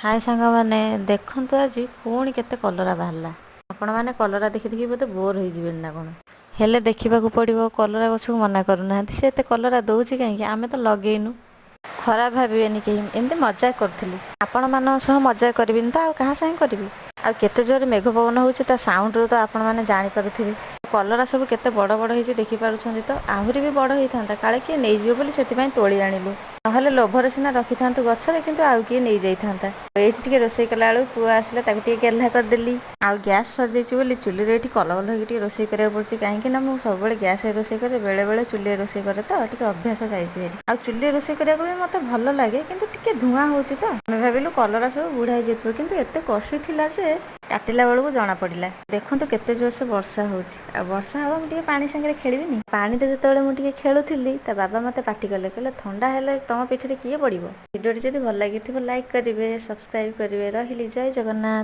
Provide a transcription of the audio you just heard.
ହାଏ ସାଙ୍ଗମାନେ, ଦେଖନ୍ତୁ ଆଜି ପୁଣି କେତେ କଲରା ବାହାରିଲା। ଆପଣମାନେ କଲରା ଦେଖି ଦେଖି ବୋଧେ ବୋର୍ ହେଇଯିବେନି ନା କ'ଣ? ହେଲେ ଦେଖିବାକୁ ପଡ଼ିବ, କଲରା ଗଛକୁ ମନା କରୁନାହାନ୍ତି। ସେ ଏତେ କଲରା ଦେଉଛି କାହିଁକି? ଆମେ ତ ଲଗେଇନୁ। ଖରାପ ଭାବିବେନି କେହି, ଏମିତି ମଜାକ କରୁଥିଲି। ଆପଣମାନଙ୍କ ସହ ମଜା କରିବିନି ତ ଆଉ କାହା ସାଙ୍ଗେ କରିବି? ଆଉ କେତେ ଜୋରରେ ମେଘ ପବନ ହେଉଛି, ତା ସାଉଣ୍ଡରୁ ତ ଆପଣମାନେ ଜାଣିପାରୁଥିବେ। କଲରା ସବୁ କେତେ ବଡ଼ ବଡ଼ ହେଇଛି, ଦେଖିପାରୁଛନ୍ତି ତ? ଆହୁରି ବି ବଡ଼ ହେଇଥାନ୍ତା, କାଳେ କିଏ ନେଇଯିବ ବୋଲି ସେଥିପାଇଁ ତୋଳି ଆଣିଲୁ। ନହେଲେ ଲୋଭରେ ସିନା ରଖିଥାନ୍ତୁ ଗଛରେ, କିନ୍ତୁ ଆଉ କିଏ ନେଇଯାଇଥାନ୍ତା। ଏଇଠି ଟିକେ ରୋଷେଇ କଲା ବେଳକୁ ପୁଅ ଆସିଲା, ତାକୁ ଟିକେ ଗେହ୍ଲା କରିଦେଲି। ଆଉ ଗ୍ୟାସ୍ ସରିଯାଇଛି ବୋଲି ଚୁଲିରେ ଏଇଠି କଲବଲ ହେଇକି ଟିକେ ରୋଷେଇ କରିବାକୁ ପଡୁଛି, କାହିଁକି ନା ମୁଁ ସବୁବେଳେ ଗ୍ୟାସ୍ରେ ରୋଷେଇ କରେ, ବେଳେବେଳେ ଚୁଲିରେ ରୋଷେଇ କରେ, ତ ଟିକେ ଅଭ୍ୟାସ ଯାଇଛି ଭାରି। ଆଉ ଚୁଲିରେ ରୋଷେଇ କରିବାକୁ ବି ମୋତେ ଭଲ ଲାଗେ, କିନ୍ତୁ ଟିକେ ଧୂଆଁ ହେଉଛି ତ। ଆମେ ଭାବିଲୁ କଲରା ସବୁ ବୁଢ଼ା ହେଇଯାଇଥିବ, କିନ୍ତୁ ଏତେ କଷି ଥିଲା ଯେ କାଟିଲା ବେଳକୁ ଜଣା ପଡ଼ିଲା। ଦେଖନ୍ତୁ କେତେ ଜୋରସେ ବର୍ଷା ହେଉଛି। ଆଉ ବର୍ଷା ହେବ, ମୁଁ ଟିକେ ପାଣି ସାଙ୍ଗରେ ଖେଳିବିନି? ପାଣିରେ ଯେତେବେଳେ ମୁଁ ଟିକେ ଖେଳୁଥିଲି, ତା ବାବା ମୋତେ ପାଟି କଲେ, କହିଲେ ଥଣ୍ଡା ହେଲେ ତମ ପିଠିରେ କିଏ ପଡ଼ିବ? ଭିଡ଼ିଓଟି ଯଦି ଭଲ ଲାଗିଥିବ, ଲାଇକ୍ କରିବେ, ସବସ୍କ୍ରାଇବ୍ କରିବେ। ରହିଲି, ଜୟ ଜଗନ୍ନାଥ।